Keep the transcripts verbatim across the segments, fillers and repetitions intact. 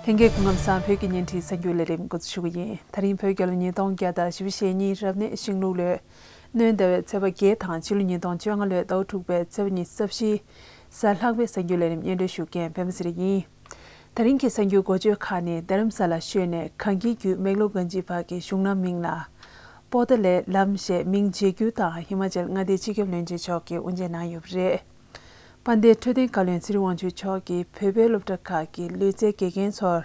ལྷན་རྒྱས་སྐུ་ཁམས་བཟང་། བོད་ཀྱི་བརྙན་འཕྲིན་གསར་འགྱུར་ལས་རིམ་འགོ་འཛུགས་ཞུ་གི་ཡིན། ད་རིང་བོད་རྒྱལ་ལོ་ཉིས་སྟོང་བརྒྱ་དང་བཞི་བཅུ་ཞེ་གཉིས་རབ་གནས་ཤིང་ལུག་ལོའི་སྣྲོན་ཟླ་བའི་ཚེས་པ་བརྒྱད་དང་ཕྱི་ལོ་ཉིས་སྟོང་བཅོ་ལྔ་ལོའི་ཟླ་བ་དྲུག་པའི་ཚེས་པ་ཉི་ཤུ་རྩ་བཞི། གཟའ་ལྷག་པའི་གསར་འགྱུར་ལས་རིམ་སྙན་སྒྲོན་ཞུ་མཁན་པད་མ་ཚེ་རིང་ཡིན། ད་རིང་གི་གསར་འགྱུར་འགོ་བརྗོད་ཁག་ནི། རྡ་རམ་ས་ལ་ཤོད་ནས་གངས་སྐྱིད་རྒྱུད་མེག་ལོ་གན་ཇི་བར་གྱི་གཞུང་ལམ་མིང་ལ་པོ་ཏཱ་ལའི་ལམ་ཞེས་མིང་བརྗེ་བསྒྱུར་དང་ཧི་མ་ཅལ་མངའ་སྡེའི་སྤྱི་ཁྱབ་བློན་ཆེན་མཆོག་གིས་དབུ་འབྱེད་གནང་ཡོད་པ་རེད། དཔལ་ལྡན་འཕྲོད་བསྟེན་བཀའ་བློན་ཚེ་རིང་དབང་ཕྱུག་མཆོག་གིས་བོད་པའི་སློབ་གྲྭ་ཁག་གི་ལུས་རྩལ་དགེ་རྒན་ཚོར་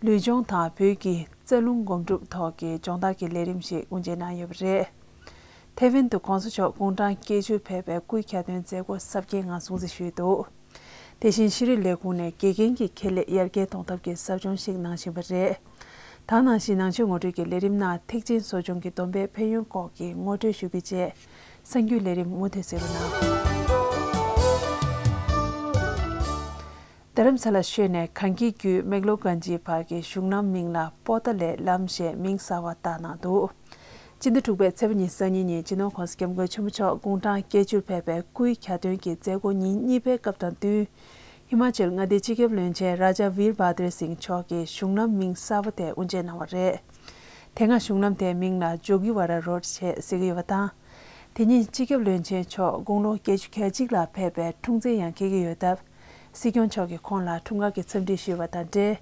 ལུས་སྦྱོང་དང་བོད་ཀྱི་རྩ་རླུང་སྒོམ་སྒྲུབ་ཐོག་གི་སྦྱོང་བརྡར་གྱི་ལས་རིམ་ཞིག་དབུ་འབྱེད་གནང་ཡོད་པ་རེད། ཐེ་ཝན་དུ་༸གོང་ས་མཆོག་དགུང་གྲངས་བརྒྱད་ཅུར་ཕེབས་པའི་སྐུའི་གྱ་སྟོན་མཛད་སྒོ་གཟབ་རྒྱས་ངང་སྲུང་བརྩི་ཞུས་འདུག་དེ་བཞིན་ཤེས་རིག་ལས་ཁུངས་ནས་དགེ་རྒན་གྱི་ཁེ་ལས་ཡར་རྒྱས་གཏོང་ཐབས་ཀྱི་ཟབ་སྦྱོང་ཞིག་གནང་བཞིན་པ་རེད། ད་ནང་བཞིན་ནང་ཆོས་ངོ་སྤྲོད་ཀྱི་ལས་རིམ་ནང་ཐེག་ཆེན་གསོ་སྦྱོང་གི་སྡོམ་པའི་ཕན་ཡོན་སྐོར་གྱི་ངོ་སྤྲོད་ཞུ་རྒྱུ་བཅས། གསར་འགྱུར་ལས་རིམ་མུ་མཐུད་གསན་རོགས་གནང་། རྡ་རམ་ས་ལར་ཤོད་ནས་གངས་སྐྱིད་རྒྱུད་མེག་ལོ་གན་ཇི་བར་གྱི་གཞུང་ལམ་མིང་ལ་པོ་ཏཱ་ལའི་ལམ་ཞེས་མིང་གསར་བ་བཏགས་གནང་འདུག་སྤྱི་ཟླ་དྲུག་པའི་ཚེས་པ་ཉི་ཤུ་རྩ་གཉིས་ཉིན་སྤྱི་ནོར་༸གོང་ས་༸སྐྱབས་མགོན་ཆེན་པོ་མཆོག་དགུང་གྲངས་བརྒྱད་ཅུར་ཕེབས་པའི་སྐུའི་གྱ་སྟོན་གྱི་མཛད་སྒོ་ཉིན་གཉིས་པའི་སྐབས་དང་བསྟུན། ཧི་མ་ཅལ་མངའ་སྡེའི་སྤྱི་ཁྱབ་བློན་ཆེན་རཱ་ཇཱ་ཝིར་བྷ་དར་སིང་མཆོག་གིས་གཞུང་ལམ་མིང་གསར་པ་དེ་དབུ་འབྱེད་གནང་བ་རེད། དེ་སྔ་གཞུང་ལམ་དེའི་མིང་ལ་ཇོ་གི་ཝ་ར་རོཌ་ཞེས་ཟེར་གྱི་ཡོད་པ་དང་། དེ་ཉིན་སྤྱི་ཁྱབ་བློན་ཆེན་མཆོག་དགུང་ལོ་བརྒྱད་ཅུ་གྱ་གཅིག་ལ་ཕེབས་པའི་འཁྲུངས་ཚེས་ཡང་འཁེལ་གྱི་ཡོད་སྟབས། སྲིད་སྐྱོང་མཆོག་གིས་ཁོང་ལ་འཁྲུངས་སྐར་གྱི་འཚམས་འདྲི་ཞུས་པ་དང་འབྲེལ།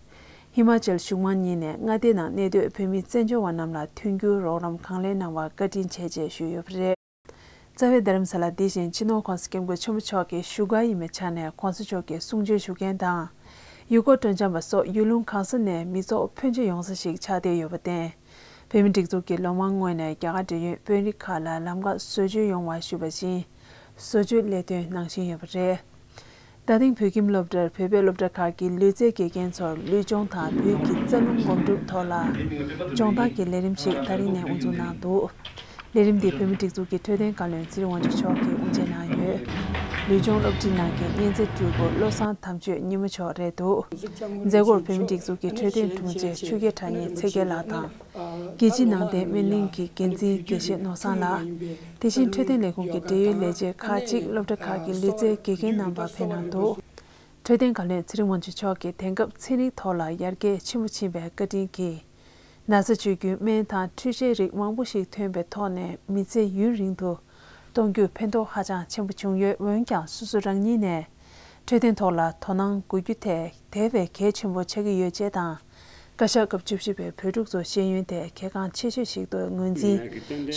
ཧི་མ་ཅལ་གཞུང་མང་གཉིས་ནས་མངའ་སྡེ་ནང་གནས་སྡོད་བོད་མི་བཙན་བྱོལ་བ་རྣམས་ལ་མཐུན་འགྱུར་རོགས་རམ་གང་ལེགས་གནང་བར་བཀའ་དྲིན་ཆེ་ཞེས་ཞུས་ཡོད་པ་རེད། རྩ་བའི་རྡ་རམ་ས་ལ་འདི་བཞིན་སྤྱི་ནོར་༸གོང་ས་༸སྐྱབས་མགོན་ཆེན་པོ་མཆོག་གི་བཞུགས་སྒར་ཡིན་པའི་ཆ་ནས་༸གོང་ས་མཆོག་གི་གསུང་ཆོས་ཞུ་མཁན་དང་། ཡུལ་སྐོར་སྤྲོ་འཆམ་པ་སོགས་ཡུལ་ལུང་གང་ས་ནས་མི་ཚོགས་ཕོན་ཆེ་ཡོང་ས་ཞིག་ཆགས་བསྡད་ཡོད་པར་བརྟེན། བོད་མིའི་སྒྲིག་འཛུགས་ཀྱིས་ལོ་མང་སྔོན་ནས་རྒྱ་གར་འབྲེལ་ཡོད་དཔོན་རིགས་ཁག་ལ་ལམ་ཁ་བཟོ་བཅོས་ཡོང་བ་ཞུས་པ་བཞིན། བཟོ་བཅོས་ལས་དོན་གནང་བཞིན་ཡོད་པ་རེད། རྡ་སྟེང་བོད་ཁྱིམ་སློབ་གྲྭར་བོད་པའི་སློབ་གྲྭ་ཁག་གི་ལུས་རྩལ་དགེ་རྒན་ཚོར་ལུས་སྦྱོང་དང་བོད་ཀྱི་རྩ་རླུང་སྒོམ་སྒྲུབ་ཐོག་ལ་སྦྱོང་བརྡར་གྱི་ལས་རིམ་ཞིག་ད་རིང་ནས་དབུ་འཛུགས་གནང་འདུག་ལས་རིམ་འདི་བོད་མིའི་སྒྲིག་འཛུགས་ཀྱི་འཕྲོད་བསྟེན་བཀའ་བློན་ཚེ་རིང་དབང་ཕྱུག་མཆོག་གིས་དབུ་འབྱེད་གནང་ཡོད། ལུས་སྦྱོང་སློབ་ཁྲིད་གནང་མཁན་གཉན་ཚད་སྤྲུལ་སྐུ་བློ་བཟང་དམ་ཆོས་ཉི་མ་མཆོག་རེད་འདུག་མཛད་སྒོར་བོད་མིའི་སྒྲིག་འཛུགས་ཀྱི་འཕྲོད་བསྟེན་དྲུང་ཆེ་ཆོས་རྒྱལ་དྲང་ངེས་ཚེ་རྒྱལ་ལགས་དང་། རྒྱལ་སྤྱིའི་ནང་བསྟན་སྨིན་གླིང་གི་འགན་འཛིན་དགེ་བཤེས་ནོར་བཟང་ལགས། དེ་བཞིན་འཕྲོད་བསྟེན་ལས་ཁུངས་ཀྱི་འབྲེལ་ཡོད་ལས་བྱེད་ཁག་ཅིག་སློབ་གྲྭ་ཁག་གི་ལུས་རྩལ་དགེ་རྒན་རྣམ་པ་ཕེབས་གནང་འདུག་འཕྲོད་བསྟེན་བཀའ་བློན་ཚེ་རིང་དབང་ཕྱུག་མཆོག་གིས་དེང་སྐབས་ཚན་རིག་ཐོག་ལ་ཡར་རྒྱས་ཆེན་པོཕྱིན་པའི་བཀའ་དྲིན་གྱིས། ན་ཚ་བཅོས་རྒྱུའི་སྨན་དང་འཕྲུལ་ཆས་རིགས་མང་པོ་ཞིག་ཐོན་པའི་ཐོག་ནས་མི་ཚེ་ཡུན་རིང་དུ་གཏོང་རྒྱུར་ཕན་ཐོགས་ཧ་ཅང་ཆེན་པོ་བྱུང་ཡོད། འོན་ཀྱང་སོ་སོ་རང་ཉིད་ནས་འཕྲོད་བསྟེན་ཐོག་ལ་དོ་སྣང་དགོས་རྒྱུ་དེ་དེ་བས་གལ་ཆེན་པོ་ཆགས་ཀྱི་ཡོད་ཅེས་དང་། བཀའ་ཤག་སྐབས་བཅུ་བཞི་པའི་བོད་ཕྲུག་ཚོ་ཤེས་ཡོན་དེ་གལ་འགངས་ཆེ་ཤོས་ཤིག་ཏུ་ངོས་འཛིན་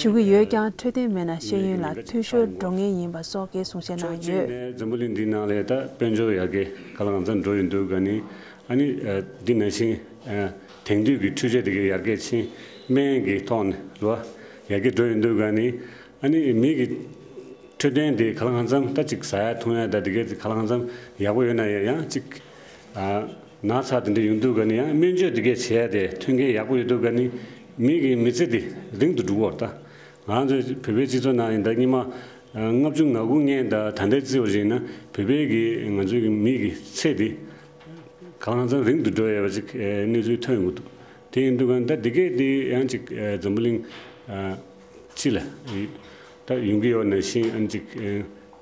ཞུ་གི་ཡོད་ཀྱང་། འཕྲོད་བསྟེན་མེད་ན་ཤེས་ཡོན་ལ་འཐུས་ཤོར་འགྲོ་ངེས་ཡིན་པ་སོགས་ཀྱི་གསུང་བཤད་གནང་ཡོད། ཕྱོགས་གཅིག་ནས་འཛམ་བུ་གླིང་འདིའི་ནང་ལ་ད་དཔལ་འབྱོར་ཡར་རྒྱས་གང་ལ་གང་འཚམ་འགྲོ་ཡོང་དུས་ག་ནི། ཨ་ནི་ཨ་འདི་ནང་བཞིན་ཨ་དེང་དུས་ཀྱི་འཕྲུལ་ཆས་དེ་གའི་ཡར་རྒྱས་ཕྱིན། སྨན་གྱི་ཐོག་ནས་རེད་བ། ཡར་རྒྱས་འགྲོ་ཡོང་དུས་ག་ནི། ཨ་ནི་མི་གི་འཕྲོད་བསྟེན་དེ་གང་ལ་གང་འཚམ་ད་ཅིག་ཟ་ཡ་འཐུང་ཡ་ད་དེ་གའི་གང་ལ་གང་འཚམ་ཡག་པོ་ཡོད་ན་ཡང་ཡང་ཅིག་ཨ་ན་ཚ་དེ་འདྲ་ཡོང་དུས་ག་ནི་ཡང་སྨན་བཅོས་དེ་གའི་བྱས་ཏེ་མཐུན་རྐྱེན་ཡག་པོ་ཡོད་དུས་ག་ནི་མི་གི་མི་ཚེ་དེ་རིང་དུ་འགྲོ་གི་ཡོད་རེད། ད་ང་ཚོའི་བོད་པའི་སྤྱི་ཚོགས་ནང་ཡིན་ད་སྔོན་མ་ལྔ་བཅུ་ང་དགུ་སྔོན་ད་ད་ལྟའི་བརྩི་བ་ཞིག་ཡིན་ན་བོད་པའི་གི་ང་ཚོའི་གི་མི་གི་ཚེ་དེ་གང་ལ་གང་འཚམ་རིང་དུ་འགྲོ་ཡ་བ་ཅིག་གནས་ཚུལ་ཐོན་ཡོང་གི་འདུག་དེ་ཡིན་དུས་ག་ནི་ད་འདི་གས་དེ་ཡང་ཅིག་འཛམ་བུ་གླིང་སྤྱི་ལ་ད་ཡོང་གི་ཡོད་ནང་བཞིན་ཨ་ནི་ཅིག་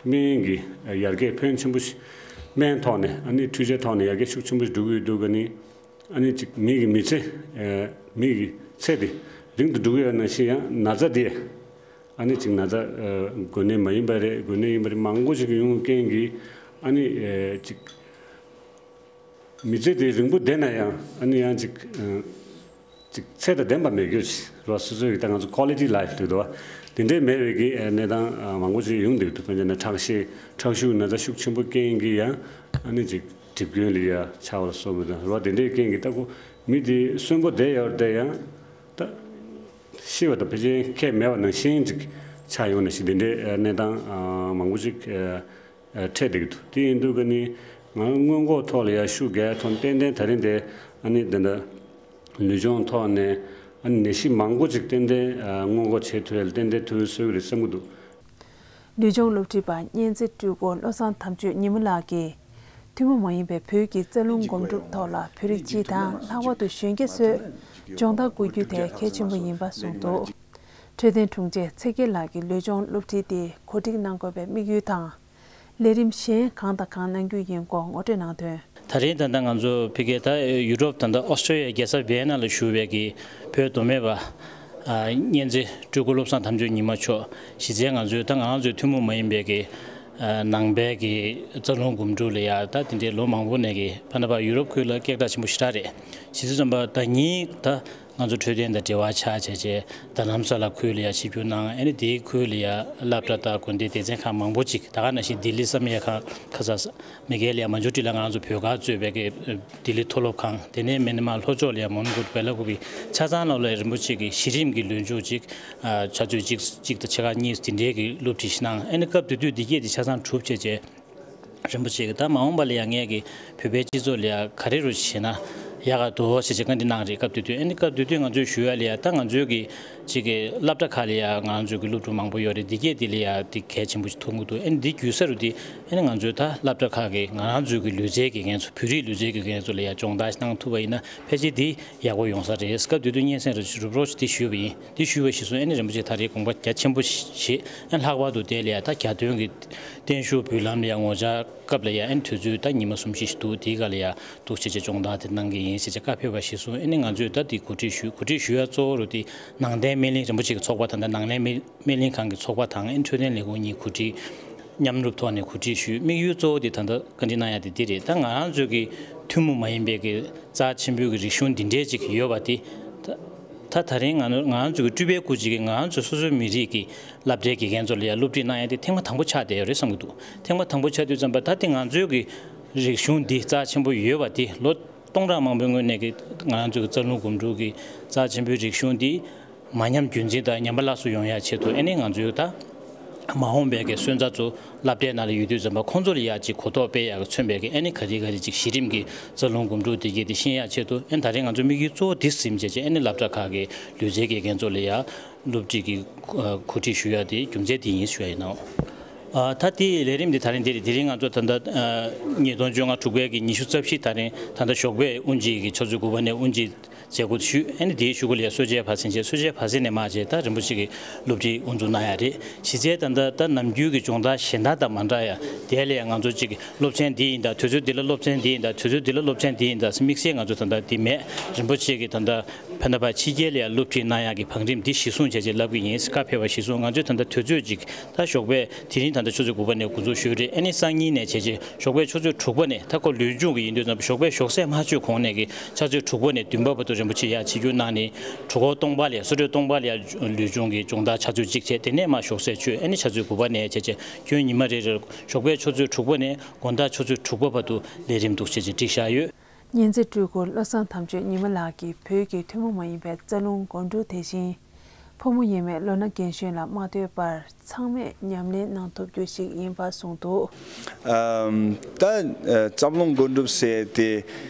སྨན་གྱི་ཡར་རྒྱས་ཕོན་ཆེན་པོ་ཞིག་སྨན་ཐོག་ནས་ཨ་ནི་འཕྲུལ་ཆས་ཐོག་ནས་ཡར་རྒྱས་ཤུགས་ཆེན་པོ་ཞིག་འགྲོ་གི་ཡོད་དུས་ག་ནི། ཨ་ནི་ཅིག་མི་གི་མི་ཚེ་ཨེ་མི་གི་ཚེ་དེ་རིང་དུ་འགྲོ་གི་ཡོད་ནང་བཞིན་ཡང་ན་ཚ་དེ་ཨ་ནི་ཅིག་ན་ཚ་ཨེ་འགོས་ནད་མ་ཡིན་པ་རེད། འགོས་ནད་ཡིན་པ་རེད། མང་པོ་ཞིག་ཡོང་རྐྱེན་གྱིས་ཨ་ནི་ཨེ་ཅིག་མི་ཚེ་དེ་རིང་པོ་བསྡད་ན་ཡང་ཨ་ནི་ཡང་ཅིག་ཨེ་ཅིག་ཚད་དང་ལྡན་པ་མེད་རྒྱུ་ཞིག་རེད་བ། སོ་སོའི་གི་ད་ང་ཚོ་ཀོ་ལི་ཊི་ལའིཕ་དེ་འདུག་བ། དེ་འདྲའི་མེད་པའི་གི་ཨེ་གནས་སྟངས་ཨ་མང་པོ་ཞིག་ཡོང་བསྡད་འདུག་དཔེར་ན་ཁྲག་ཤེད་ཁྲག་ཤུགས་ན་ཚ་ཤུགས་ཆེན་པོ་རྐྱེན་གྱིས་ཡང་ཨ་ནི་ཅིག་གྲིབ་སྐྱོན་ལ་ཡ་ཆགས་པ་ལ་སོགས་པ་དང་རེད་བ། དེ་འདྲའི་རྐྱེན་གྱིས་ད་ཁོ་མི་དེ་གསོན་པོ་བསྡད་ཡོད་རེད་དེ་ཡང་ད་ཤི་བ་དང་ཕལ་ཆེར་ཁྱད་མེད་པ་ནང་བཞིན་ཅིག་ཆགས་ཡོང་ནས་ཤི་དེ་འདྲའི་གནས་སྟངས་མང་པོ་ཅིག་འཕྲད་བསྡད་ཀྱི་འདུག་དེ་ཡིན་དུས་ཀ་ནི་ང་སྔོན་འགོག་ཐོག་ལ་ཡ་ཤུགས་རྒྱག་ཐོག་ཏན་ཏན་ད་རིང་དེ་ཨ་ནི་དེ་འདྲ་ལུས་སྦྱོང་ཐོག་ནས་ཨ་ནི་ནད་གཞི་མང་པོ་ཅིག་ཏན་ཏན་སྔོན་འགོག་བྱེད་ཐུབ་ཡ་ལ་ཏན་ཏན་ཐུགས་ཁུར་གསོས་ཀྱི་རེད་བསམ་གྱི་འདུག་ལུས་སྦྱོང་སློབ་ཁྲིད་པ་གཉན་ཚེ་སྤྲུལ་སྐུ་བློ་བཟང་དམ་ཆོས་ཉི་མ་ལགས་ཀྱིས། ཐུན་མོང་མ་ཡིན་པའི་བོད་ཀྱི་རྩ་རླུང་སྒོམ་སྒྲུབ་ཐོག་ལ་བོད་རིགས་སྤྱི་དང་ལྷག་པར་དུ་གཞོན་སྐྱེས་ཚོས་སྦྱོང་བརྡར་དགོས་རྒྱུ་དེ་གལ་ཆེན་པོ་ཡིན་པ་གསུངས་འདུག་འཕྲོད་བསྟེན་དྲུང་ཆེ་ཚེ་རྒྱལ་ལགས་ཀྱིས་ལུས་སྦྱོང་སློབ་ཁྲིད་དེ་གོ་སྒྲིག་གནང་དགོས་པའི་དམིགས་ཡུལ་དང་། ལས་རིམ་གཞན་གང་དང་གང་གནང་རྒྱུ་ཡིན་སྐོར་ངོ་སྤྲོད་གནང་དོན། ད་རིང་ད་ལྟ་ང་ཚོ་ཕ་གིའི་ད་ཡུ་རོབ་ད་ལྟ་ཨོ་སི་ཀྲོ་ལི་ཡའི་རྒྱལ་ས་ཝི་ཡེ་ན་ལ་བཞུགས་པའི་གི་བོད་མདོ་སྨད་པ་ཨ་གཉན་ཚེ་སྤྲུལ་སྐུ་བློ་བཟང་དམ་ཆོས་ཉི་མ་མཆོག་གཞི་རྩའི་ང་ཚོའི་ད་ང་རང་ཚོའི་ཐུན་མོང་མ་ཡིན་པའི་གི་ཨ་ནང་པའི་གི་རྩ་རླུང་སྒོམ་སྒྲུབ་ལ་ཡ་ད་དེ་འདྲའི་ལོ་མང་པོ་ནས་གི་ཕ་ན་པ་ཡུ་རོབ་ཁུལ་ལ་སྐད་གྲགས་ཆེན་པོ་ཞེ་དྲག་རེད། གཞི་རྩའི་བསམ་པ་ད་ཉིད་ད། ང་ཚོ་འཕྲོད་བསྟེན་དང་འབྲེལ་བ་ཆགས་བྱས་བྱས་རྡ་རམ་ས་ལ་ཁུལ་ལ་ཡང་ཆིབས་བསྒྱུར་གནང་། ཨ་ནི་དེའི་ཁུལ་ལ་ཡང་སློབ་གྲྭ་དང་དགོན་སྡེ་སྡེ་ཚན་ཁག་མང་པོ་ཅིག་ད་ག་ནང་བཞིན་ལྡི་ལི་བསམ་ཡས་ཁང་ཁ་ས་མེ་ཀལ་ལ་ཡང་མ་འཇུ་ཊི་ལ་ང་རང་ཚོ་བོད་སྒར་གཙོས་པའི་གི་ལྡི་ལི་མཐོ་སློབ་ཁང་དེ་ནས་མེན་མར་ལྷོ་ཕྱོགས་ལ་ཡང་མོན་གྷོ་བེ་ལ་ཀུ་པི་ཆ་ཚང་ལོ་ལ་རིན་པོ་ཆེ་གི་གཞི་རིམ་གྱི་ལོ་མཇུག་ཅིག་ཆུ་ཚོད་གཅིག་གཅིག་དང་ཕྱེད་ཀ་གཉིས་དེ་འདྲའི་གི་སློབ་ཁྲིད་ཞིག་གནང་། ཨ་ནི་སྐབས་དེ་དུས་འདི་སྐད་དེ་ཆ་ཚང་གྲུབ་བྱས་བྱས། རིན་པོ་ཆེ་གིས་ད་མ་འོངས་པ་ལ་ཡང་ངས་ཀྱི་བོད་པའི་སྤྱི་ཚོགས་ལ་ཡང་ག་རེ་རུ་བྱེད་ན་ཡག་ག་འདུག་ཟེར་བྱས་བཀའ་འདྲི་གནང་རེད། སྐབས་དེ་དུས་ཨ་ནི་སྐབས་དེ་དུས་ང་ཚོའི་ཞུ་ཡ་ལ་ཡང་ད་ང་ཚོའི་གི་ཅིག་གི་སློབ་གྲྭ་ཁག་ལ་ཡང་ང་ཚོའི་གི་སློབ་ཕྲུག་མང་པོ་ཡོད་རེད། འདི་སྐད་དེ་ལ་ཡང་དེ་གལ་ཆེན་པོ་ཞིག་མཐོང་གི་འདུག་ཨ་ནི་འདི་བརྒྱུད་ས་རུ་དེ་ཨ་ནི་ང་ཚོའི་ད་སློབ་གྲྭ་ཁག་གི་ང་རང་ཚོའི་གི་ལུས་རྩལ་དགེ་རྒན་ཚོ་བོད་རིགས་ལུས་རྩལ་དགེ་རྒན་ཚོ་ལ་ཡང་སྦྱོང་བརྡར་གནང་ཐུབ་པ་ཡིན་ན་ཕལ་ཆེར་དེ་ཡག་པོ་ཡོང་ས་རེད། སྐབས་དེ་དུས་སྙན་སེང་རུ་རུབ་རོབ་ཅིག་དེ་ཞུས་པ་ཡིན། དེ་ཞུས་པ་གཞིར་བཟུང་ཨ་ནི་རིན་པོ་ཆེ་ད་རེས་དགོངས་པ་རྒྱ་ཆེན་པོ་བཞེས། ཨ་ནི་ལྷག་པར་དུ་དེ་ལ་ཡང་ད་གྱ་སྟོན་གྱི་བརྟན་བཞུགས་འབུལ་ལམ་ལ་ཡང་ངོ་བཅར་སྐབས་ལ་ཡང་ཨ་ནི་དུས་ཚོད་ད་ཉི་མ་གསུམ་བཞི་ཞིག་འདུག་དེའི་སྒང་ལ་ཡང་འདུག་བྱས་བྱས་སྦྱོང་བརྡར་དེ་གནང་གི་ཡིན་ཞེས་བྱས་བཀའ་ཕེབས་པ་གཞིར་བཟུང་ཨ་ནི་ང་ཚོས་ད་དེ་གོ་སྒྲིག་ཞུས། གོ་སྒྲིག་ཞུ་ཡ་གཙོ་བོ་རུ་དེ་ནང་བསྟན་སྨིན་གླིང་རིན་པོ་ཆེ་གི་ཚོགས་པ་ད་ལྟ་ནང་བསྟན་སྨིན་སྨིན་གླིང་ཁང་གི་ཚོགས་པ་དང་ཨ་ནི་འཕྲོད་བསྟེན་ལས་ཁུངས་གཉིས་གོ་སྒྲིག་མཉམ་རུབ་ཐོག་ནས་གོ་སྒྲིག་ཞུས། དམིགས་ཡུལ་གཙོ་བོ་དེ་ད་ལྟ་བཀའ་འདྲི་གནང་ཡ་དེ་འདི་རེད། ད་ང་རང་ཚོའི་གི་ཐུན་མོང་མ་ཡིན་པའི་གི་རྩ་ཆེན་པོའི་གི་རིག་གཞུང་འདི་འདྲའི་ཅིག་ཡོད་པ་དེ་ད་ད་ད་རིང་ང་ང་རང་ཚོའི་གི་སྤྲུལ་པའི་སྐུ་ཅིག་གིས་ང་རང་ཚོ་སོ་སོའི་མི་རིགས་ཀྱི་སློབ་གྲྭའི་དགེ་རྒན་ཚོ་ལ་ཡང་སློབ་ཁྲིད་གནང་ཡ་དེ་ཐེངས་མ་དང་པོ་ཆགས་བསྡད་ཡོད་རེད་བསམ་གྱི་འདུག་ཐེངས་མ་དང་པོ་ཆགས་དུས་ཙམ་པ་ད་དེ་ང་ཚོའི་གི་རིག་གཞུང་འདི་རྩ་ཆེན་པོ་ཡོད་པ་དེ་ལོ་སྟོང་ཕྲག་མང་པོའི་སྔོན་ནས་གི་ང་རང་ཚོའི་གི་རྩ་རླུང་སྒོམ་སྒྲུབ་ཀྱི་རྩ་ཆེན་པོའི་རིག་གཞུང་འདི་མ་ཉམས་རྒྱུན་འཛིན་དང་ཉམས་པ་སླར་གསོ་ཡོང་ཡ་ཆེད་དུ་ཨ་ནི་ང་ཚོའི་ད་མ་འོངས་པའི་གི་སོན་རྩ་ཚོ་སློབ་གྲྭའི་ནང་ལ་ཡོད་དུས་ཙམ་པ་ཁོང་ཚོ་ལ་ཡ་ཅིག་གོ་རྟོགས་སྤེལ་ཡག་གི་མཚོན་པའི་གི་ཨ་ནི་ག་རེ་ག་རེ་ཅིག་གཞི་རིམ་གྱི་རྩ་རླུང་སྒོམ་སྒྲུབ་དེ་གི་དེ་ཤེས་ཡག་ཆེད་དུ་ཨ་ནི་ད་རེས་ང་ཚོ་དམིགས་ཡུལ་གཙོ་བོ་དེ་ཟིན་བྱས་ཅིག་ཨ་ནི་སློབ་གྲྭ་ཁག་གི་ལུས་རྩལ་དགེ་རྒན་ཚོ་ལ་ཡ་སློབ་ཁྲིད་ཀྱི་གོ་སྒྲིག་ཞུ་ཡ་དེ་རྒྱུ་མཚན་དེ་ཡིན་ཞུ་ཡ་ཡིན་ནོ། ཨ་ད་དེའི་ལས་རིམ་དེ་ད་རིང་དེ་རེད། དེ་རིང་ང་ཚོ་ད་ལྟ་ཨ་ཉིས་སྟོང་བཅོ་ལྔ་དྲུག་པའི་གི་ཉི་ཤུ་རྩ་བཞི་ད་རིང་ད་ལྟ་ཞོགས་པའི་དབུ་འབྱེད་ཀྱི་ཆུ་ཚོད་དགུ་པ་ནས་དབུ་འབྱེད་མཛད་སྒོ་ཞུས། ཨ་ནི་དེའི་གཞུག་གུ་ལ་ཡ་གསོལ་ཇའི་བར་གསེང་བྱས། གསོལ་ཇའི་བར་གསེང་ནས་མར་བྱས་ད་རིན་པོ་ཆེ་གི་སློབ་ཁྲིད་དབུ་འཛུགས་གནང་ཡ་རེད། གཞི་རྩའི་ད་ལྟ་ད་ནམ་རྒྱུན་གྱི་སྦྱོང་བརྡར་གཞན་དག་དང་མ་འདྲ་ཡ་དེ་ལ་ཡ་ང་ཚོ་གཅིག་གི་སློབ་ཚན་འདི་ཡིན་ད་དུས་ཚོད་འདི་ལ་སློབ་ཚན་འདི་ཡིན་ད་དུས་ཚོད་འདི་ལ་སློབ་ཚན་འདི་ཡིན་ད་དམིགས་བསལ་ང་ཚོ་ད་ལྟ་འདི་མེད། རིན་པོ་ཆེ་གི་ད་ལྟ་ཕན་ཐོགས་པ་ཕྱི་རྒྱལ་ལ་ཡ་སློབ་ཁྲིད་གནང་ཡག་གི་བང་རིམ་འདི་གཞིར་བཟུང་བྱས་བྱས་ལབ་ཀྱི་ཡིན་བཀའ་ཕེབས་པ་གཞིར་བཟུང་ང་ཚོས་ད་ལྟ་དུས་ཚོད་ཅིག་ད་ཞོགས་པའི་དེ་རིང་ད་ལྟ་ཆུ་ཚོད་དགུ་པ་ནས་འགོ་འཛུགས་ཞུས་རེད། ཨ་ནི་སང་ཉིན་ནས་བྱས་རྗེས་ཞོགས་པའི་ཆུ་ཚོད་དྲུག་པ་ནས་ད་ཁོ་ལུས་སྦྱོང་གི་ཡིན་དུས་ཙམ་པ་ཞོགས་པའི་ཞོགས་ཟས་མ་མཆོད་གོང་ནས་ཀྱི་ཆུ་ཚོད་དྲུག་པ་ནས་བདུན་པ་བར་དུ་རིན་པོ་ཆེ་ཡར་ཆིབས་བསྒྱུར་གནང་ནས་གྲོད་ཁོག་སྟོང་པ་ལ་ཡ་སོ་དྲོད་སྟོང་པ་ལ་ཡ་ལུས་སྦྱོང་གི་སྦྱོང་བརྡར་ཆུ་ཚོད་གཅིག་བྱས། དེ་ནས་མར་ཞོགས་ཟས་མཆོད། ཨ་ནི་ཆུ་ཚོད་དགུ་པ་ནས་བྱས་རྗེས་ཁྱོན་ཉི་མ་རེ་རེར་ཞོགས་པའི་ཆུ་ཚོད་དྲུག་པ་ནས་དགོང་དག་ཆུ་ཚོད་དྲུག་པ་བར་དུ་ལས་རིམ་འདུག་བྱས་རྗེས་སྒྲིག་བཞག་ཡོད། གཉན་ཚེ་སྤྲུལ་སྐུ་བློ་བཟང་དམ་ཆོས་ཉི་མ་ལགས་ཀྱིས་བོད་ཀྱི་ཐུན་མོང་མ་ཡིན་པའི་རྩ་རླུང་སྒོམ་སྒྲུབ་དེ་བཞིན་ཕོ་མོ་ཡིན་མིན་ལོ་ན་རྒན་གཞོན་ལ་མ་ལྟོས་པར་ཚང་མས་ཉམས་ལེན་གནང་ཐུབ་རྒྱུ་ཞིག་ཡིན་པ་གསུངས་འདུག་ཨམ། ད་ཨ་རྩ་རླུང་སྒོམ་སྒྲུབ་ཟེར་དེ་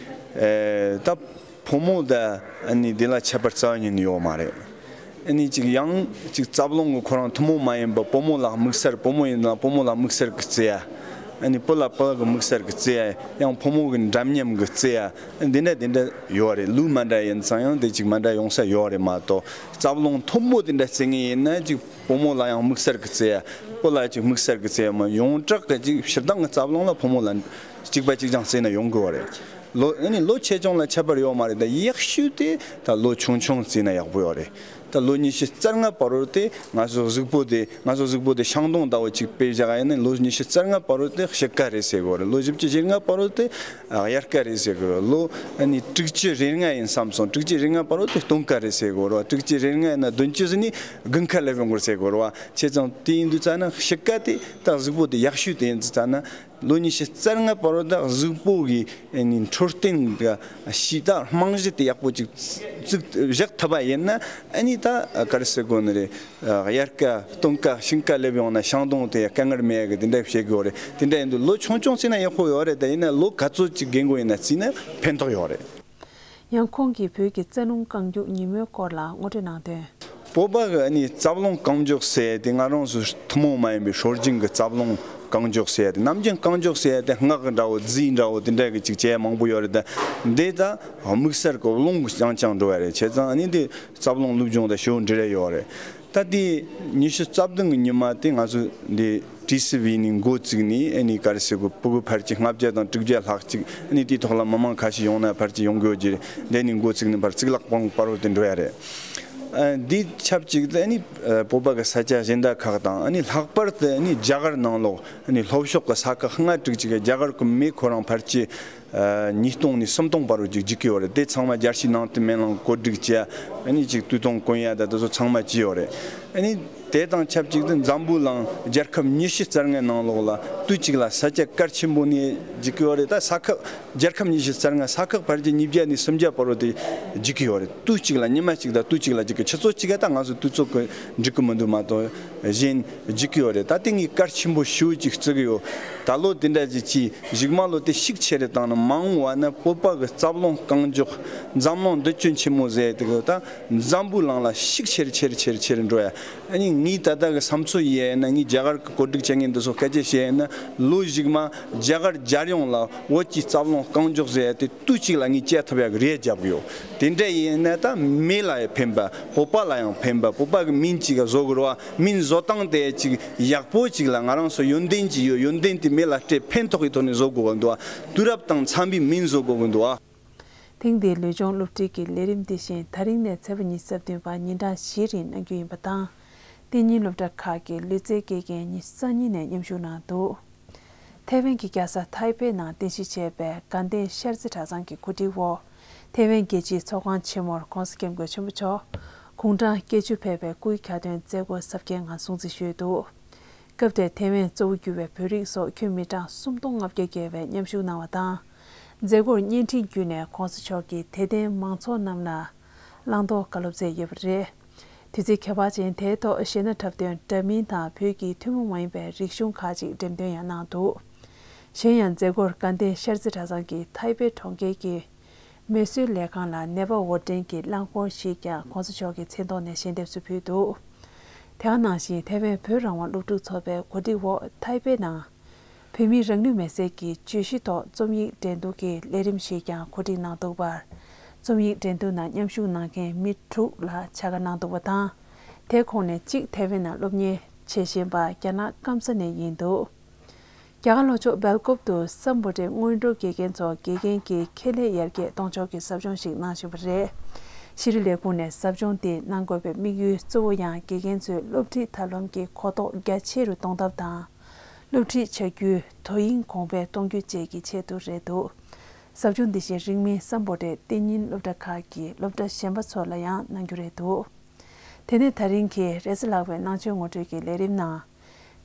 ཨེ་ད་ཕོ་མོ་དང་ཨ་ནི་དེ་ལ་ཁྱད་པར་རྩ་བ་ཉིད་ནས་ཡོད་མ་རེད། ཨ་ནི་ཅིག་ཡང་ཅིག་རྩ་རླུང་གི་ཁོ་རང་ཐུན་མོང་མ་ཡིན་པ་ཕོ་མོ་ལ་དམིགས་བསལ། ཕོ་མོ་ཡིན་ན་ཕོ་མོ་ལ་དམིགས་བསལ་གྱི་རྩེ་ཡ། ཨ་ནི་བུ་ལ་བུ་གི་དམིགས་བསལ་གྱི་རྩེ་ཡ། ཡང་ཕོ་མོ་གི་འདྲ་མཉམ་གྱི་རྩེ་ཡ། འདི་འདྲ་འདི་འདྲ་ཡོད་རེད། ལུགས་མ་འདྲ་ཡིན་ཙང་ཡང་དེ་ཅིག་མ་འདྲ་ཡོང་ས་ཡོད་རེད་མ་གཏོགས། རྩ་རླུང་མཐོན་པོ་དེ་འདྲ་རྩེ་ངེས་ཡིན་ན་ཅིག་ཕོ་མོ་ལ་ཡང་དམིགས་བསལ་གྱི་རྩེ་ཡ། བུ་ལ་ཅིག་དམིགས་བསལ་གྱི་རྩེ་ཡ་མ། ཡོངས་གྲགས་ཀྱི་ཅིག་སྤྱིར་བཏང་གི་རྩ་རླུང་ལ་ཕོ་མོ་ལ་གཅིག་པ་གཅིག་རྐྱང་རྩེ་ན་ཡོང་གི་ཡོད་རེད། ལོ་ཨ་ནི་ལོ་ཆེ་ཆུང་ལ་ཁྱད་པར་ཡོད་མ་རེད། ད་ཡག་ཤོས་དེ་ད་ལོ་ཆུང་ཆུང་རྩེ་ན་ཡག་པོ་ཡོད་རེད། ད་ལོ་ཉི་ཤུ་རྩ་ལྔ་བར་དུ་དེ་ང་ཚོ་གཟུགས་པོ་དེ་ང་ཚོ་གཟུགས་པོ་དེ་ཤིང་སྡོང་ལྟ་བུ་ཅིག་དཔེ་བཞག་ཡིན་ན་ལོ་ཉི་ཤུ་རྩ་ལྔ་བར་དུ་དེ་དཔྱིད་ཀ་རེད་ཟེར་གི་ཡོད་རེད། ལོ་བཞི་བཅུ་ཞེ་ལྔ་བར་དུ་དེ་དབྱར་ཀ་རེད་ཟེར་གི་ཡོད་རེད། ལོ་ཨ་ནི་དྲུག་ཅུ་རེ་ལྔ་ཡིན་བསམ་སོང་། དྲུག་ཅུ་རེ་ལྔ་བར་དུ་དེ་སྟོན་ཀ་རེད་ཟེར་གི་ཡོད་རེད་བ། དྲུག་ཅུ་རེ་ལྔ་ཡིན་ན་བདུན་ཅུ་ཟིན་ནི་དགུན་ཁ་སླེབས་ཡོང་གི་རེད་ཟེར་གི་ཡོད་རེད་བ། བྱས་ཙང་དེ་ཡིན་དུས་ཙ་ན་དཔྱིད་ཀ་དེ་ད་གཟུགས་པོ་དེ་ཡག་ཤོས་དེ་ཡིན་དུས་ཙ་ན། ལོ་ཉི་ཤུ་རྩ་ལྔ་བར་དུ་གཟུགས་པོ་གི་ཨ་ནི་འཕྲོད་བསྟེན་གྱི་གཞི་དང་རྨང་གཞི་དེ་ཡག་པོ་ཅིག་བཙུགས་བཞག་ཐུབ་པ་ཡིན་ན་ཨ་ནི་ད་ག་རེ་ཟེར་དགོས་ནི་རེད། དབྱར་ཀ་སྟོན་ཀ་ཤིང་ཀ་སླེབས་ཡོང་ན་ཤིང་སྡོང་དེ་དཀའ་ངལ་མེད་གི་དེ་འདྲ་བྱེད་དགོས་རེད། དེ་འདྲ་ཡིན་དུས་ལོ་ཆུང་ཆུང་རྩེ་ན་ཡག་པོ་ཡོད་རེད། ད་ཡིན་ན་ལོ་ག་ཚོད་ཅིག་རྒན་རྒོན་ཡིན་ན་རྩེ་ན་ཕན་ཐོགས་ཡོད་རེད། ཡང་ཁོང་གིས་བོད་ཀྱི་རྩ་རླུང་རྐང་མགྱོགས་ཉིན་མོའི་སྐོར་ལ་ངོ་སྤྲོད་གནང་དོན། བོད་པ་གི་ཨ་ནི་རྩ་རླུང་རྐང་མགྱོགས་ཟེར་དེ་ང་རང་ཚོ་ཐུན་མོང་མ་ཡིན་པའི་སྲོལ་རྒྱུན་གྱི་རྩ་རླུང་རྐང་མགྱོགས་ཟེར་དེ། ནམ་རྒྱུན་རྐང་མགྱོགས་ཟེར་དེ་སྔགས་འདྲ་བོ་རྫས་འདྲ་བོ་དེ་འདྲ་གི་ཅིག་བྱས་མང་པོ་ཡོད་རེད། ད་འདི་ད་དམིགས་བསལ་གྱི་རླུང་གི་རྐྱང་རྐྱང་འགྲོ་བ་རེད། བྱས་ཙང་ཨ་ནི་དེ་རྩ་རླུང་ལུགས་སྦྱོང་དང་ཞེ་པོ་འབྲེལ་བ་ཡོད་རེད། ད་དེ་ཉི་ཤུ་རྩ་བདུན་གྱི་ཉི་མ་དེ་ང་ཚོ་འདི་ ཏི་སི་ཝི་ནས་འགོ་བཙུགས་ནས་ཨ་ནི་ག་རེ་ཟེར་དགོས། ཕྲུ་གུ་ཕལ་ཆེར་ལྔ་བརྒྱ་དང་དྲུག་བརྒྱ་ལྷག་ཅིག་ཨ་ནི་དེའི་ཐོག་ལ་མི་མང་ཁ་ཤས་ཡོང་ན་ཕལ་ཆེར་ཡོང་གི་ཡོད་ཀྱི་རེད། འདི་ནས་འགོ་བཙུགས་ནས་ཕར་གཙུག་ལག་ཁང་བར་དུ་འགྲོ་ཡ་རེད། ཨ་འདི་ཆབས་ཅིག་ཏུ་ཨ་ནི་ཨ་བོད་པ་གི་ས་ཆ་གཞན་དག་ཁག་དང་ཨ་ནི་ལྷག་པར་དུ་ཨ་ནི་རྒྱ་གར་ནང་ལོགས་ཨ་ནི་ལྷོ་ཕྱོགས་ཀྱི་ས་ཁག་ལྔ་དྲུག་ཅིག་གི་རྒྱ་གར་གྱི་མི་ཁོ་རང་ཕལ་ཆེར་ཨ་ཉིས་སྟོང་ནས་སུམ་སྟོང་བར་དུ་ཅིག་འཇུག་གི་ཡོད་རེད། དེ་ཚང་མ་རྒྱལ་སྤྱིའི་ནང་དུ་མེ་གླིང་བཀོད་སྒྲིག་བྱས། ཨ་ནི་ཅིག་དུས་སྟོན་གོན་ཡ་ད་དེ་ཚོ་ཚང་མ་བྱས་ཡོད་རེད། ཨ་ནི་དེ་དང་ཆབས་ཅིག་ཏུ་འཛམ་བུ་གླིང་རྒྱལ་ཁབ་ཉི་ཤུ་རྩ་ལྔའི་ནང་ལོགས་ལ་དུས་གཅིག་ལ་ས་ཆ་གལ་ཆེན་པོ་ནས་འཇུག་གི་ཡོད་རེད། ད་ས་ཁག་རྒྱལ་ཁབ་ཉི་ཤུ་རྩ་ལྔ་ས་ཁག་ཕལ་ཆེར་ཉིས་བརྒྱ་ནས་སུམ་བརྒྱ་བར་དུ་དེ་འཇུག་གི་ཡོད་རེད། དུས་གཅིག་ལ་ཉི་མ་གཅིག་དང་དུས་གཅིག་ལ་འཇུག་གི། ཆུ་ཚོད་གཅིག་ག་ད་ང་ཚོ་དུས་ཚོད་ཀྱི་འགྲིག་གི་མི་འདུག་མ་གཏོགས་གཞན་འཇུག་གི་ཡོད་རེད། ད་དེ་ངས་གལ་ཆེན་པོ་ཞེ་པོ་ཅིག་བརྩི་གི་ཡོད། ད་ལོ་དེ་འདྲ་ཅིག་བྱས། གཞུག་མ་ལོ་དེ་ཤུགས་ཆེ་རུ་བཏང་ནས་མ་འོངས་པ་ན་བོད་པ་གི་རྩ་རླུང་རྐང་མགྱོགས་འཛམ་གླིང་འདི་ཅུང་ཆེན་མོ་ཟེར་དེ་གི་ད་འཛམ་བུ་གླིང་ལ་ཤུགས་ཆེ་རུ་ཆེ་རུ་ཆེ་རུ་ཆེ་རུ་འགྲོ་ཡ། ཨ་ནི་ངས་ད་ལྟ་གི་བསམ་ཚུལ་ཡིན་ན་ངས་རྒྱ་གར་གི་བཀོད་སྒྲིག་བྱེད་མཁན་འདི་ཚོ་སྐད་ཆ་བཤད་ཡིན་ན་ལོ་གཞུག་མ་རྒྱ་གར་རྒྱལ་ཡོངས་ལ་བོད་ཀྱི་རྩ་རླུང་རྐང་མགྱོགས་ཟེར་ཡ་དེ་དུས་གཅིག་ལ་ངས་བཅད་ཐུབ་ཡ་གི་རེ་བ་རྒྱབ་གི་ཡོད། དེ་འདྲ་ཡིན་ན་ད་མི་ལ་ཡང་ཕན་པ། བོད་པ་ལ་ཡང་ཕན་པ། བོད་པ་གི་མིང་ཅིག་བཟོ་དགོས་རེད་བ། མིང་བཟོ་སྟངས་དེ་ཅིག་ཡག་པོ་ཅིག་ལ་ང་རང་ཚོ་ཡོན་ཏན་ཅིག་ཡོད། ཡོན་ཏན་དེ་མི་ལ་སྤྲད་ཕན་ཐོགས་ཀྱི་ཐོག་ནས་བཟོ་དགོས་པ་འདུག་བ། དུས་རབས་དང་འཚམ་པའི་མིང་བཟོ་དགོས་ཀྱི་འདུག་བ། ཐེངས་འདིའི་ལུས་སྦྱོང་སློབ་ཁྲིད་ཀྱི་ལས་རིམ་འདི་བཞིན་ད་རིང་ནས་ཚེས་པ་ཉི་ཤུ་རྩ་བདུན་བར་ཉིན་གྲངས་བཞིའི་རིང་གནང་རྒྱུ་ཡིན་པ་དང་། གཏན་ཉིན་སློབ་གྲྭ་ཁག་གི་ལུས་རྩལ་དགེ་རྒན་ཉི་ཤུ་རྩ་གཉིས་ནས་མཉམ་ཞུགས་གནང་འདུག་ཐའེ་ཝན་གྱི་རྒྱལ་ས་ཐའེ་པེ་ནང་རྟེན་གཞི་བྱས་པའི་དགའ་ལྡན་ཤར་རྩེ་གྲྭ་ཚང་གི་གོ་སྒྲིག་འོག་ཐའེ་ཝན་རྒྱལ་སྤྱིའི་ཚོགས་ཁང་ཆེན་མོར་༸གོང་ས་༸སྐྱབས་མགོན་ཆེན་པོ་མཆོག་དགུང་གྲངས་བརྒྱད་ཅུ་ཕེབས་པའི་སྐུའི་གྱ་སྟོན་མཛད་སྒོ་གཟབ་རྒྱས་ངང་སྲུང་བརྩི་ཞུས་འདུག་སྐབས་དེར་ཐའེ་ཝན་གཙོ་བོ་གྱུར་བའི་བོད་རིགས་སོགས་ཁྱོན་མི་གྲངས་སུམ་སྟོང་ལྔ་བརྒྱ་བརྒལ་བས་མཉམ་ཞུགས་གནང་བ་དང་། མཛད་སྒོར་བརྙན་འཕྲིན་བརྒྱུད་ནས་༸གོང་ས་མཆོག་གིས་དད་ལྡན་མང་ཚོགས་རྣམས་ལ་བླང་དོར་བཀའ་སློབ་སྩལ་ཡོད་པ་རེད། དུས་ཚིགས་ཁྱད་པར་ཅན་དེའི་ཐོག་གཞས་སྣ་འཁྲབ་སྟོན་འདྲ་མིན་དང་བོད་ཀྱི་ཐུན་མོང་མ་ཡིན་པའི་རིག་གཞུང་ཁག་ཅིག་འགྲེམས་སྟོན་ཡང་གནང་འདུག་གཞན་ཡང་མཛད་སྒོར་དགའ་ལྡན་ཤར་རྩེ་གྲྭ་ཚང་གི་ཐའེ་པེ་གྲོང་ཁྱེར་གྱི་མེ་གསོད་ལས་ཁང་ལ་ནད་པ་དབོར་འདྲེན་གྱི་རླངས་འཁོར་ཞིག་ཀྱང་༸གོང་ས་མཆོག་གི་མཚན་ཐོག་ནས་ཞལ་འདེབས་སུ་ཕུལ་འདུག་དེ་ག་ནང་བཞིན་ཐའེ་ཝན་བོད་རང་དབང་སློབ་ཕྲུག་ཚོགས་པའི་གོ་སྒྲིག་འོག་ཐའེ་པེ་ནང་བོད་མིའི་རང་ལུས་མེར་སྲེག་གི་བརྗོད་གཞི་ཐོག་རྩོམ་ཡིག་འགྲན་བསྡུར་གྱི་ལས་རིམ་ཞིག་ཀྱང་གོ་སྒྲིག་གནང་འདུག་པར། རྩོམ་ཡིག་འགྲན་བསྡུར་ནང་མཉམ་ཞུགས་གནང་མཁན་མི་དྲུག་ལ་བྱ་དགའ་གནང་འདུག་པ་དང་། དེ་ཁོངས་ནས་གཅིག་ཐའེ་ཝན་ནང་སློབ་གཉེར་བྱེད་བཞིན་པ་རྒྱ་ནག་ཀམ་ས་ནས་ཡིན་འདུག་རྒྱ་གར་ལྷོ་ཕྱོགས་སྦེལ་ཀོབ་ཏུ་སམ་བྷོ་ཊའི་སྔོན་འགྲོ་དགེ་རྒན་ཚོ་དགེ་རྒན་གྱི་ཁེ་ལས་ཡར་རྒྱས་གཏོང་ཕྱོགས་ཀྱི་ཟབ་སྦྱོང་ཞིག་གནང་བཞིན་པ་རེད། ཤེས་རིག་ལས་ཁུངས་ནས་ཟབ་སྦྱོང་འདི་གནང་དགོས་པའི་དམིགས་ཡུལ་གཙོ་བོ་ཡང་དགེ་རྒན་ཚོའི་སློབ་ཁྲིད་ཐབས་ལམ་གྱི་གོ་རྟོགས་རྒྱ་ཆེ་རུ་གཏོང་ཐབས་དང་། སློབ་ཁྲིད་བྱ་རྒྱུའི་དོ་དབྱིངས་གོང་འཕེལ་གཏོང་རྒྱུ་བཅས་ཀྱི་ཆེད་དུ་རེད་འདུག་ཟབ་སྦྱོང་འདི་བཞིན་རིང་མིན་སམ་བྷོ་ཊའི་གཏན་ཉིན་སློབ་གྲྭ་ཁག་གི་སློབ་གྲྭ་གཞན་པ་ཚོ་ལ་ཡང་གནང་རྒྱུ་རེད་འདུག་དེ་ནས་ད་རིང་གི་རེས་གཟའ་ལྷག་པའི་གནང་ཆོས་ངོ་སྤྲོད་ཀྱི་ལས་རིམ་ནང་།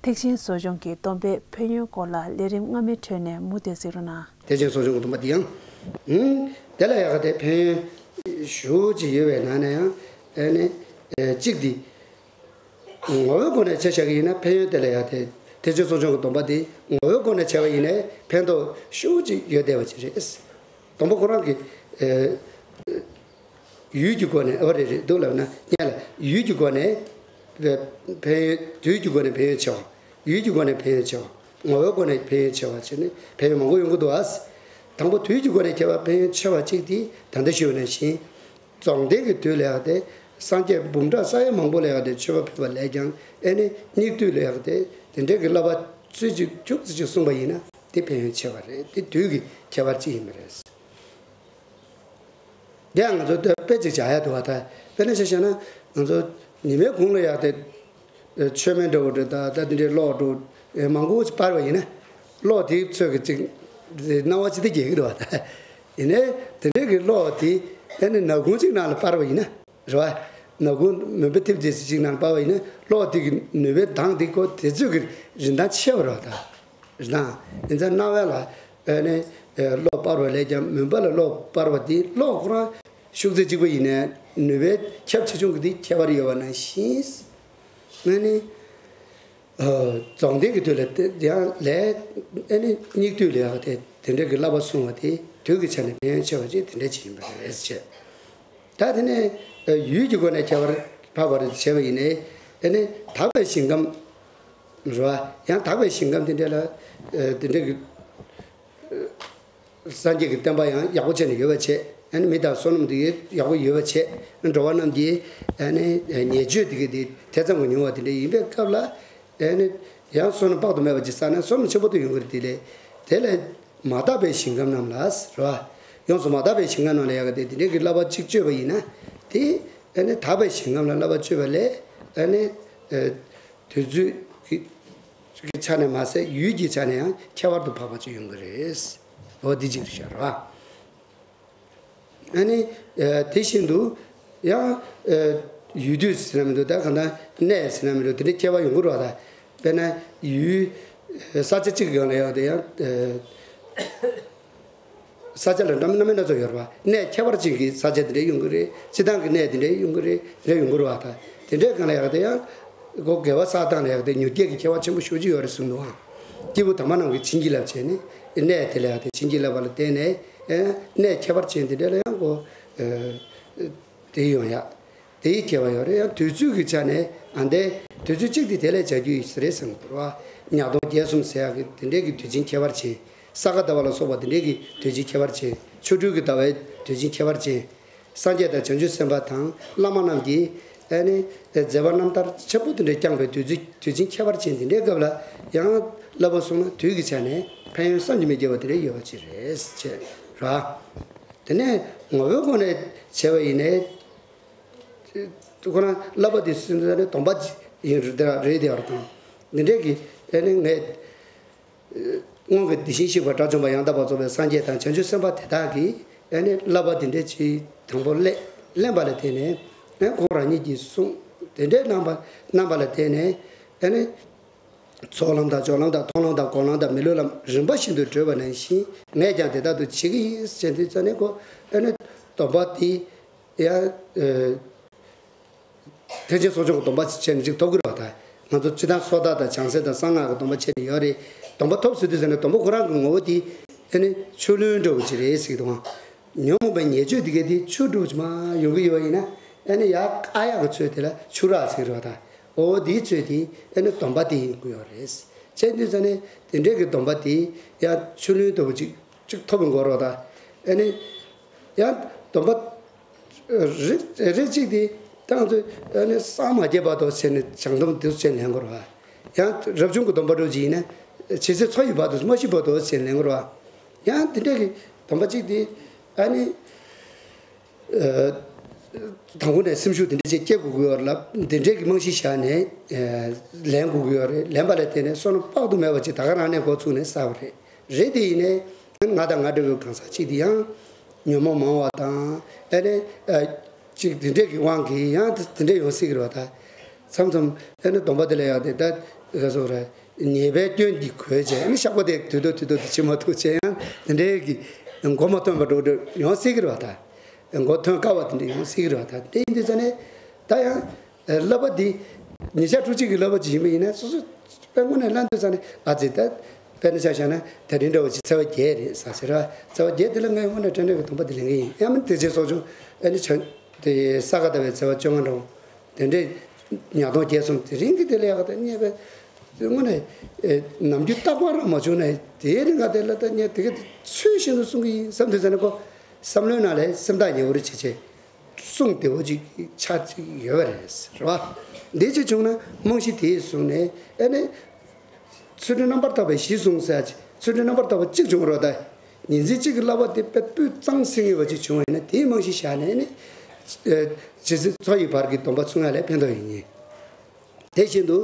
ཐེག་ཆེན་གསོ་སྦྱོང་གི་སྡོམ་པའི་ཕན་ཡོན་སྐོར་ལ་ལས་རིམ་སྔ་མའི་ཁྲོད་ནས་མུ་མཐུད་གཟིགས་རོགས་གནང་། ཐེག་ཆེན་གསོ་སྦྱོང་གི་སྡོམ་པ་འདི་ཡང་། ཨུམ། དེ་ལ་ཡག་ག་དེ་ཕན་ཡོན་ཞུ་ཅིག་ཡོད་པའི་ནང་ནས་ཡང་ཨེ་ནི་ཨེ་གཅིག་འདི། ངོ་བོའི་སྒོ་ནས་ཆ་བཞག་གི་ཡིན་ན་ཕན་ཡོན་དེ་ལ་ཡག་དེ། ཐེག་ཆེན་གསོ་སྦྱོང་གི་སྡོམ་པ་འདི་ངོ་བོའི་སྒོ་ནས་བྱས་པ་ཡིན་ནའི་ཕན་ཐོགས་ཤུགས་ཅིག་ཡོད་བསྡད་པ་ཅིག་རེད། སྡོམ་པ་ཁོ་རང་གི་ཨེ། ཡུལ་གྱི་སྒོ་ནས་ཨ་བ་རེ་རེ་འདུག་ལབ་ན་སྙན་ལ་ཡུལ་གྱི་སྒོ་ནས་ཕན་ཡོན། དུས་ཀྱི་སྒོ་ནས་ཕན་ཡོན་ཆེ་བ། ཡུལ་གྱི་སྒོ་ནས་ཕན་ཡོན་ཆེ་བ། ངོ་བོའི་སྒོ་ནས་ཕན་ཡོན་ཆེ་བ་བྱས་ནས་ཕན་ཡོན་མང་པོ་ཡོང་གི་འདུག་ཨ། དང་པོ་དུས་ཀྱི་སྒོ་ནས་ཁྱད་པར་ཕན་ཡོན་ཆེ་བ་གཅིག་དེ་ད་ལྟ་ཞུས་པ་ནང་བཞིན། རྫོགས་ལྡན་གྱི་དུས་ལ་ཡག་སྟེ་སངས་རྒྱས་འབུམ་ཕྲག་ས་ཡ་མང་པོ་ལ་ཡག་སྟེ་མཆོད་པ་ཕུལ་བ་ལས་ཀྱང་ཨེ་ནི་སྙིགས་དུས་ལ་ཡག་སྟེ་དེ་འདྲའི་གི་བསླབ་པ་ཚུལ་གཅིག་ཁྱུག་ཙམ་ཅིག་གསུངས་པ་ཡིན་ན་དེ་ཕན་ཡོན་ཆེ་བ་རེད། དེ་དུས་ཀྱི་ཁྱད་པར་གཅིག་ཡིན་པ་རེད། དེ་ཡང་ང་ཚོ་དཔེ་ཅིག་བྱ་ཡ་འདུག་བ། ད་དཔེར་ན་ཆ་བཞག་ན་ང་ཚོ་ཉི་མའི་གུང་ལ་ཡག་སྟེ་མཆོད་མེ་འདྲ་བོ་འདྲ་ད་ད་དེ་འདྲའི་གློག་འདྲ་མང་པོ་ཅིག་སྤར་བ་ཡིན་ན་གློག་དེའི་ཚོད་ཀྱི་ཅིག་སྣང་བ་ཅི་ལྟར་རྒྱས་ཀྱི་འདུག་བ། ད་ཡིན་ནའི་དེ་འདྲའི་གི་གློག་དེ་ཨ་ནི་ནག་ཁུང་གཅིག་ནང་ལ་སྤར་བ་ཡིན་ན། རེད་བ། ནག་ཁུང་མུན་པ་ཐེབས་རྗེས་སུ་གཅིག་ནང་སྤར་བ་ཡིན་ན་གློག་དེ་གི་ནུས་པའི་གདངས་དེ་ཁོ་དེ་ཚོད་ཀྱི་རིན་ཐང་ཆེ་བ་རེད་བ། ད་རིན་ཐང་ཡིན་ཙང་རྣ་བ་ལ་ཨ་ནི་གློག་སྤར་བ་ལས་ཀྱང་མུན་པ་ལ་གློག་སྤར་བ་དེ་གློག་ཁོ་རང་ཤུགས་ཚད་གཅིག་པ་ཡིན་ནའི་ནུས་པའི་ཁྱབ་ཆེ་ཆུང་གི་དེ་ཁྱད་པར་ཡོད་པ་ནང་བཞིན། ཨ་ནི། རྫོགས་ལྡན་གྱི་དུས་ལ་དེ་ཡང་ལས་ཨ་ནི་སྙིགས་དུས་ལ་ཡག་དེ་དེ་འདྲ་གི་བསླབ་པ་གསུངས་པ་དེ་དུས་ཀྱི་ཆ་ནས་ཕན་ཡོན་ཆེ་བ་ཅིག་དེ་འདྲ་ཅིག་ཡིན་པ་རེད་ཟེར་བྱས། ད་དེ་ནས་ཡུལ་གྱི་སྒོ་ནས་ཁྱད་པར་འཕགས་པ་རེད་བྱས་པ་ཡིན་ནའི་ཨ་ནི་དག་པའི་ཞིང་ཁམས་རེད་བ། ཡང་དག་པའི་ཞིང་ཁམས་དེ་འདྲ་ལ་དེ་འདྲ་གི་སངས་རྒྱས་ཀྱི་བསྟན་པ་ཡང་ཡག་པོ་བྱས་ནས་ཡོད་པ་བྱས། ཨ་ནི་མི་དང་བསོད་ནམས་དེ་ཡག་པོ་ཡོད་པ་བྱས། འགྲོ་བ་རྣམས་ཀྱི་ཨ་ནི་ཉེས་སྤྱོད་དེ་གི་དེ་ཐེ་ཚོམ་གྱི་མྱོང་བ་དེ་འདྲ་ཡིན་པའི་སྐབས་ལ་ཨ་ནི་ ཡང་བསོད་ནམས་དཔག་ཏུ་མེད་པ་ཅིག་བསགས་ན་བསོད་ནམས་ཆེན་པོ་དེ་ཡོང་གི་རེད། དེ་ལས་དེ་ལས་མ་དག་པའི་ཞིང་ཁམས་རྣམས་ལ་རེད་བ། ཡོངས་སུ་མ་དག་པའི་ཞིང་ཁམས་རྣམས་ལ་ཡག་གི་དེ་དེ་འདྲའི་གི་བསླབ་པ་གཅིག་སྤྱོད་པ་ཡིན་ན་དེ་ཨ་ནི་དག་པའི་ཞིང་ཁམས་ལ་བསླབ་པ་སྤྱོད་པ་ལས་ཨ་ནི་དུས་ཚོད་ཀྱི་ཆ་ནས་མ་ཟད་ཡུལ་གྱི་ཆ་ནས་ཡང་ཁྱད་པར་དུ་འཕགས་པ་ཅིག་ཡོང་གི་རེད། འོ་འདི་གཅིག་རེད་ཤག་རེད་བ། ཨ་ནི་དེ་བཞིན་དུ་ཡང་ཡུལ་དུས་ཟེར་ན་མི་འདུག་ད་གང་ལྟར་གནས་ཟེར་ན་མི་འདུག་དེ་འདྲའི་ཁྱད་པར་ཡོང་གི་རེད་བ། ད་དཔེར་ན་ཡུལ་ས་ཆ་གཅིག་གི་སྒང་ལ་ཡང་དེ་ཡང་ས་ཆ་ལ་འདྲ་མིན་སྣ་མིན་སྣ་ཚོགས་ཡོད་རེད་བ། གནས་ཁྱད་པར་ཅན་གྱི་ས་ཆ་དེ་འདྲ་ཡོང་གི་རེད། སྤྱི་བཏང་གི་གནས་དེ་འདྲ་ཡོང་གི་རེད། དེ་འདྲ་ཡོང་གི་རེད་བ། ད་དེ་འདྲའི་སྒང་ལ་ཡང་དེ་ཡང་སྒོ་དགེ་བ་བསགས་སྟངས་ལ་ཡང་དེ་མྱུར་སྐྱེལ་གྱི་ཁྱད་པར་ཆེན་པོ་ཞེ་པོ་ཅིག་ཡོད་རེད་གསུངས་འདུག་ཨང་། སྐྱེས་བུ་དམ་པ་རྣམས་ཀྱིས་བྱིན་གྱིས་བརླབས་བྱས་ནས་གནས་དེ་ལ་ཡང་དེ་བྱིན་གྱིས་བརླབས་པ་ལ་བརྟེན་ནས་གནས་ཁྱད་པར་ཅན་དེ་འདྲ་ལ་ཡང་སྒོ་དེ་ཡོང་ཡག་དེའི་ཁྱད་པར་ཡོད་རེད། ཡང་དུས་ཚོད་ཀྱི་ཆ་ནས་ཨ་འདས་དུས་ཚོད་གཅིག་དེ་དེ་ལས་བྱ་རྒྱུ་ཡིན་ཟེར་རེད་གསུངས་འདུག་ར། ཉ་སྟོང་བརྒྱད་གསུམ་ཟེར་ཡག་གི་དེ་འདྲས་ཀྱི་དུས་ཆེན་ཁྱད་པར་ཅན། ས་ག་ཟླ་བ་ལ་སོགས་པ་དེ་འདྲས་ཀྱི་དུས་ཆེན་ཁྱད་པར་ཅན། ཆོ་འཕྲུལ་གྱི་ཟླ་བའི་དུས་ཆེན་ཁྱད་པར་ཅན། སངས་རྒྱས་དང་བྱང་ཆུབ་སེམས་དཔའ་དང་བླ་མ་རྣམས་ཀྱིས་ཨ་ནི་མཛད་པ་རྣམ་ཐར་ཆེན་པོ་དེ་འདྲས་བསྐྱངས་པའི་དུས་ཚོད་དུས་ཆེན་ཁྱད་པར་ཅན་དེ་འདྲའི་སྐབས་ལ་ཡང་བསླབ་པ་གསུངས་ན་དུས་ཀྱི་ཆ་ནས་ཕན་ཡོན་བསམ་གྱིས་མི་ཁྱབ་པ་དེ་འདྲས་ཡོད་པ་ཅིག་རེད་ཅེས་ར། དེ་ནས་ངོ་བོའི་སྒོ་ནས་བྱས་པ་ཡིན་ནའི། ཁོ་རང་བསླབ་པ་དེ་སུན་ཙམ་ནས་སྡོམ་པ་ཡིན་རེད་དེ་རེད་དེ་བར་དང་། འདི་འདྲས་ཀྱི་ཨེ་ནི་ངས་སྔོན་གྱི་དེ་བཞིན་གཤེགས་པ་དགྲ་བཅོམ་པ་ཡང་དག་པར་རྫོགས་པའི་སངས་རྒྱས་དང་བྱང་ཆུབ་སེམས་དཔའ་དེ་དག་གིས་ཨེ་ནི་བསླབ་པ་དེ་འདྲས་ཀྱི་དང་པོ་ལེན་ལེན་པ་ལ་བརྟེན་ནས་ཨེ་ཁོང་རང་ཉིད་ཀྱིས་གསུངས་དེ་འདྲས་གནང་པ་གནང་པ་ལ་བརྟེན་ནས་ཨེ་ནི་ཚོགས་ལམ་དང་སྦྱོར་ལམ་དང་མཐོང་ལམ་དང་སྒོམ་ལམ་དང་མི་སློབ་ལམ་རིམ་པ་བཞིན་དུ་བགྲོད་པ་ནང་བཞིན་ངས་ཀྱང་དེ་ལྟར་དུ་བྱེད་ཀྱི་ཡིན་ཟེར་དུས་ཙམ་ནས་ཁོ་ཨེ་ནི་སྡོམ་པ་དེ། ཡང་། ཨེ། ཐེག་ཆེན་གསོ་སྦྱོང་གི་སྡོམ་པ་བྱས་ནས་ཅིག་ཐོབ་ཀྱི་རེད་བ། ད་ང་ཚོ་སྤྱིར་བཏང་སོ་ཐར་དང་བྱང་སེམས་དང་གསང་སྔགས་ཀྱི་སྡོམ་པ་བྱས་ནས་ཡོད་རེད། སྡོམ་པ་ཐོབ་ཟེར་དུས་ཙམ་ནས་སྡོམ་པ་ཁོ་རང་གི་ངོ་བོ་དེ་ཨ་ནི་ཆུ་ལྷུན་འདྲ་བོ་ཅིག་རེད་ཟེར་གྱི་འདུག་ཨང་། ཉོན་མོངས་པའི་ཉེས་སྤྱོད་དེ་གས་དེ་ཆུ་འདྲ་བོ་ཅིག་མར་ཡོང་གི་ཡོད་པ་ཡིན་ན་ཨ་ནི་ཡར་ཨ་ཡག་གི་ཚོད་དེ་ལ་ཆུ་རགས་ཟེར་གྱི་རེད་བ། ད་འོ་དེའི་ཚོད་དེ་ཨ་ནི་སྡོམ་པ་དེ་ཡིན་དགོས་ཡོད་རེད། བྱས་དུས་ཙམ་ནས་དེ་འདྲས་ཀྱི་སྡོམ་པ་དེ་ཡང་ཆུ་ལྷུན་ལྟ་བུ་ཅིག་ཅིག་ཐོབ་ཡོང་གི་ཡོད་རེད་བ། ད་ཨ་ནི་ཡང་སྡོམ་པ། རིགས་རིགས་གཅིག་དེ་ཏང་ཚོས་ཨ་ནི་སངས་མ་རྒྱས་བར་དུ་བྱས་ནས་བྱང་སྡོམ་དེ་ཚོ་བྱས་ནས་ལེན་དགོས་རེད་བ། ཡང་རབ་བྱུང་གི་སྡོམ་པ་འདྲ་བོ་ཅིག་ཡིན་ན་ཇི་སྲིད་འཚོ་ཡི་བར་དུ་མ་ཤི་བར་དུ་བྱས་ནས་ལེན་དགོས་རེད་བ། ཡང་དེ་འདྲ་གི་སྡོམ་པ་གཅིག་དེ་ཨ་ནི་དང་པོ་ནས་སེམས་ཤུགས་དེ་འདྲ་ཅིག་སྐྱེ་དགོས་ཀྱི་ཡོད་རེད་ལབ། དེ་འདྲའི་གི་རྨང་གཞི་བཞག་ནས་ལེན་དགོས་ཀྱི་ཡོད་རེད། ལེན་པ་ལ་བརྟེན་ནས་བསོད་ནམས་དཔག་ཏུ་མེད་པ་ཅིག་ད་ག་རང་ནས་འགོ་ཚུགས་ནས་བསགས་པ་རེད། རེད་དེ་ཡིན་ནའི་ང་དང་ང་འདྲ་བོའི་གང་ཟག་ཅིག་དེ་ཡང་ཉོན་མོངས་མང་བ་དང་ཨེ་ནས་ཨ་ཅིག་དེ་འདྲས་ཀྱི་དབང་གིས་ཡང་དེ་འདྲས་ཡོང་སྲིད་ཀྱི་རེད་བ། ད་མཚམས་མཚམས་ཨེ་ནས་སྡོམ་པ་དེ་ལ་ཡང་དེ་ད་ག་སོགས་རེད། ཉེས་པའི་སྐྱོན་འདི་གོས་བྱས་ཨེ་ནས་བཤགས་པ་དེ་དུས་ཐོག་དུས་ཐོག་ཏུ་བྱེད་མ་ཐུབ་བྱས་ཡང་དེ་འདྲས་ཀྱི་མགོ་མ་ཐོན་པ་འགྲོ་འགྲོ་ཡོང་སྲིད་ཀྱི་རེད་བ། ད་མགོ་ཐོན་དཀའ་བ་དེ་འདྲས་ཡོང་སྲིད་ཀྱི་རེད་བ། ད་དེ་ཡིན་དུས་ཙ་ནས་ད་ཡང་། བསླབ་པ་འདི་ཉིན་ཞག་དྲུག་གཅིག་གི་བསླབ་པ་ཅིག་ཡིན་པ་ཡིན་ན་སོ་སོ་དཔེ་དངོས་གནས་བསླབ་འདོད་ཙང་ནས་ཨ་ཙི་ད་དཔེར་ན་ཆ་བཞག་ན་དེ་རིང་འདྲ་བོ་ཅིག་ཚེས་པ་བརྒྱད་རེད་ཟེར་ཟེར་བ། ཚེས་པ་བརྒྱད་དེ་ལ་ངས་དངོས་གནས་དྲན་དྲན་གྱི་སྡོམ་པ་འདི་ལེན་གྱི་ཡིན། ཡང་མིན་དེ་རྗེས་གསོ་སྦྱོང་ཨ་ནི་ཆ་དེ་ས་ག་ཟླ་བའི་ཚེས་པ་བཅོ་ལྔ་འདྲ་བོ་དེ་འདྲས་ཉ་སྟོང་བརྒྱད་གསུམ་དེ་རིང་གི་དེ་ལ་ཡག་དང་རྙེད་པའི་དངོས་གནས་ནམ་རྒྱུན་རྟག་པར་རང་མ་བྱུང་ན་དེའི་རིང་ག་དེ་ལ་ད་ངས་དེ་ག་ཚུལ་བཞིན་དུ་གསུང་གི་ཡིན་བསམ་དུས་ཙ་ནས་ཁོ་བསམ་བློའི་ནང་ལ་སེམས་ཐག་ཉེ་བོ་རེ་བྱེད་བྱེད། གསུང་བདེ་བོ་ཅིག་ཆ་ཅིག་ཡོད་པ་རེད་ཟེར་བ། འདི་ཅིག་བྱུང་ན་རྨང་གཞི་དེས་བཟུང་ནས་ཨ་ནི། ཚུལ་ཁྲིམས་རྣམ་པར་དག་པའི་གཞི་བཟུང་ཟེར་ཅིག་ཚུལ་ཁྲིམས་རྣམ་པར་དག་པ་གཅིག་བྱུང་རོགས་ད། ཉིན་མཚན་གཅིག་གི་བསླབ་པ་དེ་དཔེ་སྤུས་གཙང་སེང་གེ་བ་ཅིག་བྱུང་བ་ཡིན་ན་དེའི་རྨང་གཞི་བཞག་ནས་ནི། ཇི་སྲིད་འཚོ་ཡི་བར་གྱི་སྡོམ་པ་བསྲུང་ཡ་ལ་ཕན་ཐོགས་ཡིན། དེ་བཞིན་དུ།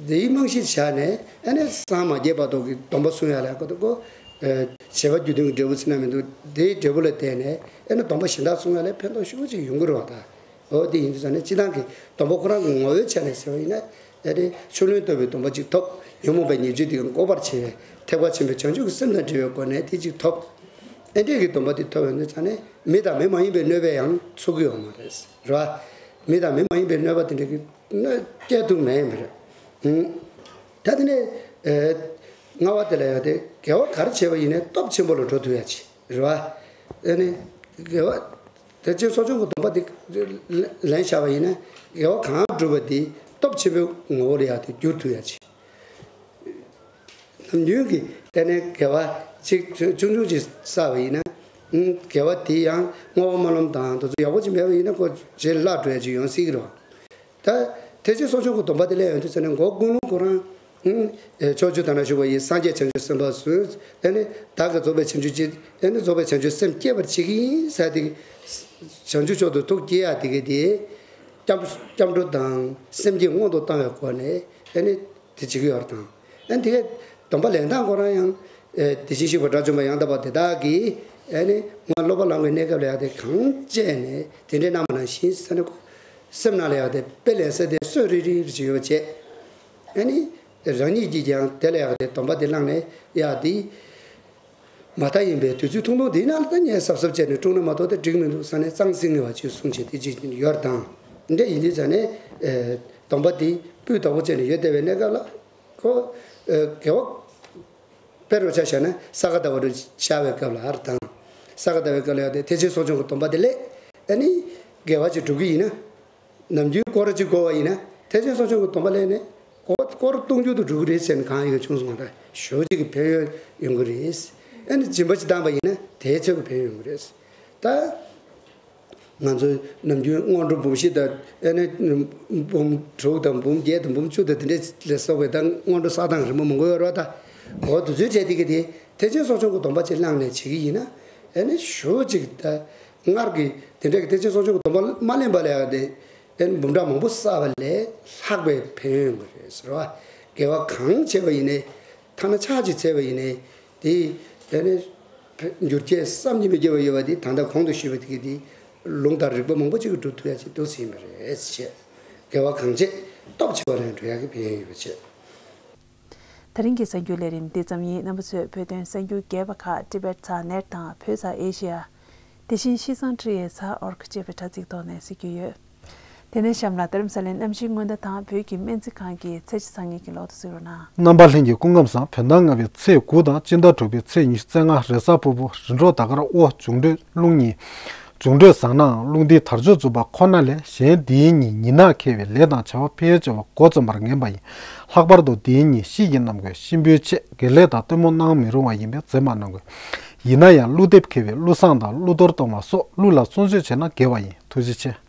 འདིའི་རྨང་གཞི་བཞག་ནས་ཨ་ནི་སངས་མ་རྒྱས་བར་དུ་གི་སྡོམ་པ་བསྲུང་ཡ་ལ་ཁོ་ཐུག་གོ། བྱེད་པ་རྒྱུ་མཐུན་གྱི་འབྲས་བུ་ཟེར་ན་མི་འདུག་དེའི་འབྲས་བུ་ལ་བརྟེན་ནས་ཨ་ནི་སྡོམ་པ་གཞན་དག་བསྲུང་ཡ་ལ་ཕན་ཐོགས་ཤུགས་ཆེ་ཡོང་གི་རེད་བ་ད། འོ་དེ་ཡིན་དུས་ཙང་ནས་སྤྱི་བཏང་གི་སྡོམ་པ་ཁོ་རང་གི་ངོ་བོའི་ཆ་ནས་ཟེར་བ་ཡིན་ན་ཨ་ནི་ཆུ་ལྷུན་ལྟ་བུའི་སྡོམ་པ་ཅིག་ཐོབ། ཉོན་མོངས་པའི་ཉེས་སྤྱོད་དེ་འགོག་པར་བྱེད་པའི་ཐེག་པ་ཆེན་པོའི་བྱང་ཆུབ་ཀྱི་སེམས་དང་འབྲེལ་བའི་སྒོ་ནས་དེ་ཅིག་ཐོབ། ཨེ་འདྲས་ཀྱི་སྡོམ་པ་དེ་ཐོབ་ཡོང་དུས་ཙང་ནས་མི་དང་མི་མ་ཡིན་པའི་གནོད་པས་ཡང་ཚུགས་ཀྱི་ཡོད་མ་རེད། རེད་བ། མི་དང་མི་མ་ཡིན་པའི་གནོད་པ་དེ་འདྲ་གི་གནོད་སྐྱེལ་ཐུབ་མེད་ཡིན་པ་རེད། ཧུམ། ད་དེ་ནས་ཨེ། ལྔ་བ་དེ་ལ་ཡང་དེ་དགེ་བ་ག་རེ་བྱས་པ་ཡིན་ནའི་སྟོབས་ཆེན་པོ་ལ་འགྲོ་ཐུབ་ཡ་ཅིག་རེད་བ། ཨེ་ནི། དགེ་བ། དེ་ཅིག་གསོ་སྦྱོང་གི་སྡོམ་པ་དེ་ལེན་བཞག་པ་ཡིན་ན་དགེ་བ་གང་བསྒྲུབས་པ་དེ་སྟོབས་ཆེན་པོའི་ངོ་བོ་ལ་ཡང་དེ་འགྱུར་ཐུབ་ཡ་ཅིག་ནམ་རྒྱུན་གྱི་ལྟས་ནས་དགེ་བ་ཅིག་ཆུང་ཆུང་ཅིག་བསགས་པ་ཡིན་ན། ཨུམ། དགེ་བ་དེ་ཡང་བསྔོ་བ་སྨོན་ལམ་དང་དེ་ཚོ་ཡག་པོ་ཅིག་མེད་པ་ཡིན་ན་ཁོ་རྗེས་བརླག་འགྲོ་ཡ་ཅིག་ཡོང་སྲིད་ཀྱི་རེད། ད་ཐེག་ཆེན་གསོ་སྦྱོང་གི་སྡོམ་པ་དེ་ལེན་ཡོང་དུས་ཙ་ནས་མགོ་ཀུན་སློང་ཁོ་རང་ ཨེ་ཕྱོགས་བཅུ་དང་ན་བཞུགས་པ་ཡི་སངས་རྒྱས་བྱང་ཆུབ་སེམས་དཔའ་གསུམ། ཨེ་ནི་བདག་གིས་རྫོགས་པའི་བྱང་ཆུབ་ཅེས། ཨེ་ནི་རྫོགས་པའི་བྱང་ཆུབ་སེམས་བསྐྱེད་པར་བྱེད་ཀྱི་ཡིན་ཟེར་དེ། བྱང་ཆུབ་མཆོག་ཏུ་ཐུགས་བསྐྱེད་ཡ་དེ་གི་དེ། སྐྱབས་སྐྱབས་འགྲོ་དང་སེམས་བསྐྱེད་སྔོན་དུ་བཏང་བའི་སྒོ་ནས་ཨེ་ནི་དེ་བྱེད་ཀྱི་ཡོད་རེད་དང་། ཨེ་ནི་དེ་གའི་སྡོམ་པ་ལེན་སྟངས་ཁོ་རང་ཡང་། ཨེ་དེ་བཞིན་གཤེགས་པ་དགྲ་བཅོམ་པ་ཡང་དག་པ་དེ་དག་གིས་ཨེ་ནི་ང་སློབ་པ་ལམ་གྱི་གནས་སྐབས་ལ་ཡང་དེ་གང་བྱས་ནས་དེ་འདྲའི་རྣམ་པ་ནང་བཞིན་ཟེར་ནས་སེམས་ནང་ལ་ཡང་དེ་དཔེ་ལེན་ས་དེ་སྲོལ་རིལ་རིལ་ཅིག་ཡོད་པ་བྱས། ཨ་ནི། རང་ཉིད་ཀྱིས་ཀྱང་དེ་ལ་ཡག་དེ་སྡོམ་པ་དེ་བླངས་ནས་ཡག་དེ། མ་མཐའ་ཡིན་པའི་དུས་ཚོད་ཐུང་ཐུང་དེའི་ནང་ལ་ད་ངས་གཟབ་གཟབ་བྱས་ནས་སྲུང་ན་མ་གཏོགས་དེ་འགྲིག་མི་འདུག་ས་ནས་གཙང་སིང་ངེ་བ་ཅིག་གསུངས་བྱས་དེ་ཅིག་ཡོད་དང་། འདྲ་ཡིན་དུས་ཙང་ནས། སྡོམ་པ་དེ་སྤུས་དག་པོ་བྱས་ནས་ཡོད་བསྡད་པའི་གནས་སྐབས་ལ། ཁོ། དགེ་བ། དཔེ་རུ་ཆ་བཞག་ན་ས་ག་ཟླ་བ་རུ་ཆ་བའི་སྐབས་ལ་ཨར་དང་། ས་ག་ཟླ་བའི་སྐབས་ལ་ཡག་དེ་ཐེག་ཆེན་གསུང་ཆུང་གི་སྡོམ་པ་དེ་ལས། ཨ་ནི། དགེ་བ་ཅིག་སྒྲུབ་ཀྱི་ཡིན་ན། ནམ་རྒྱུན་སྐོར་གཅིག་བགོ་བ་ཡིན་ན་ཐེག་ཆེན་གསུང་ཆུང་གི་སྡོམ་པ་ལེན་ནས་སྐོར་སྐོར་སྟོང་རྒྱུན་དུ་འགྲོ་གི་རེད་ཟེར་ནས་གང་ཡོད་ཀྱང་བྱུང་སོང་བ་ད་ཞེ་པོ་ཅིག་གི་ཕན་ཡོན་ཡོང་གི་རེད། ཨ་ནི་སྦྱིན་པ་ཅིག་བཏང་པ་ཡིན་ན་དེའི་ཚོད་ཀྱི་ཕན་ཡོན་ཡོང་གི་རེད། ད་ང་ཚོས་ནམ་རྒྱུན་སྔོན་འགྲོ་འབུམ་བཞི་དང་ཨ་ནི་འབུམ་དྲུག་དང་འབུམ་བརྒྱད་དང་འབུམ་བཅུ་དང་དེ་འདྲས་ལ་སོགས་པའི་ད་སྔོན་འགྲོ་བསགས་སྟངས་རིམ་པ་མང་པོ་ཡོད་རེད་བ་ད། འོ་དེ་ཚོའི་གྲས་དེ་གི་དེ་ཐེག་ཆེན་གསུང་ཆུང་གི་སྡོམ་པ་ཅིག་བླངས་ནས་བྱེད་ཀྱི་ཡིན་ན་ཨ་ནི་ཞེ་པོ་ཅིག་ད། སྔར་གྱི་དེ་འདྲ་གི་ཐེག་ཆེན་གསུང་ཆུང་གི་སྡོམ་པ་མ་ལེན་པ་ལས་ཡག་དེ་ཨེ་འབུམ་ཕྲག་མང་པོ་བསགས་པ་ལས་ལྷག་པའི་ཕན་ཡོན་ཡོད་རེད་ཟེར་བ། དགེ་བ་གང་བྱས་པ་ཡིན་ནའི་ཐ་ན་ཕྱག་ཅིག་འཚལ་བ་ཡིན་ནའི་དེ་ཨེ་ནི་འགྱུར་བཅོས་བསམ་གྱིས་མི་ཁྱབ་པ་ཡོད་པ་དེ་ད་ལྟ་གོང་དུ་ཞུས་པ་དེ་གི་དེ་ལུང་དང་རིགས་པ་མང་པོ་ཅིག་གིས་སྒྲུབ་ཐུབ་ཡ་ཅིག་འདུག་ཟེར་ཡིན་པ་རེད་ཅེས། དགེ་བ་གང་བྱས་སྟོབས་ཆེ་བ་རང་འགྲོ་ཡག་གི་ཕན་ཡོན་ཡོད་པ་བྱས། དེ་རིང་གི་གསར་འགྱུར་ལས་རིམ་འདི་ཙམ་ཡིན། རྣམ་པ་ཚོས་བོད་དོན་གསར་འགྱུར་རྒྱས་པ་ཁག་ཊི་བེཊ་ཚགས་ནེཊ་དང་བོད་ཚགས་ཨེ་ཤི་ཡ། དེ་བཞིན་ཤིས་ཙང་ཁྲི་ཡེ་ཚགས་ཨོར་ཀ་ཅེས་པའི་དྲ་ཚིགས་ཐོག་ནས་གཟིགས་རྒྱུ་ཡོད། དེ་ནས་གཤམ་ལ་རྡ་རམ་ས་ལའི་གནམ་གཤིས་སྔོན་བརྡ་དང་བོད་ཀྱི་སྨན་རྩིས་ཁང་གི་ཚེས་བཅུ་ཚེས་གཉིས་ཀྱི་གློག་བརྡ་གཟིགས་རོགས་གནང་། རྣམ་པ་ལྷན་རྒྱས་སྐུ་ཁམས་བཟང་། བོད་ཟླ་ལྔ་པའི་ཚེས་དགུ་དང་སྤྱི་ཟླ་དྲུག་པའི་ཚེས་ཉི་ཤུ་རྩ་ལྔ་རེས་གཟའ་ཕུར་བུ་རི་འབྲོག་ཟླ་སྐར་དབོ་འབྱུང་འཕྲོད་རླུང་གཉིས། འབྱུང་འཕྲོད་བཟང་ནའང་རླུང་རྟའི་དར་ལྕོག་འཛུགས་པ་ཁོ་ན་ལས་གཞན་འདིའི་ཉིན་ཉི་ནག་འཁེལ་བའི་ལས་དང་བྱ་བ་ཕལ་ཆེ་བ་འགོ་རྩོམ་པར་ངན་པ་ཡིན། ལྷག་པར་དུ་འདིའི་ཉིན་ཤིས་ཀྱི་རྣམ་ཀུན་གཤིན་པོའི་ཆེད་དགེ་ལས་དང་སྟོན་མོ་གནང་མི་རུང་བ་ཡིན་པས་མཛད་མ་གནང་དགོས། ཡིན་ན་ཡང་ཀླུ་འདེབས་འཁེལ་བའི་ཀླུ་བསངས་དང་ཀླུ་གཏོར་གཏོང་བ་སོགས་ཀླུ་ལ་གསུང་ཆོས་བྱས་ན་དགེ་བ་ཡིན། ཐུགས་རྗེ་ཆེ།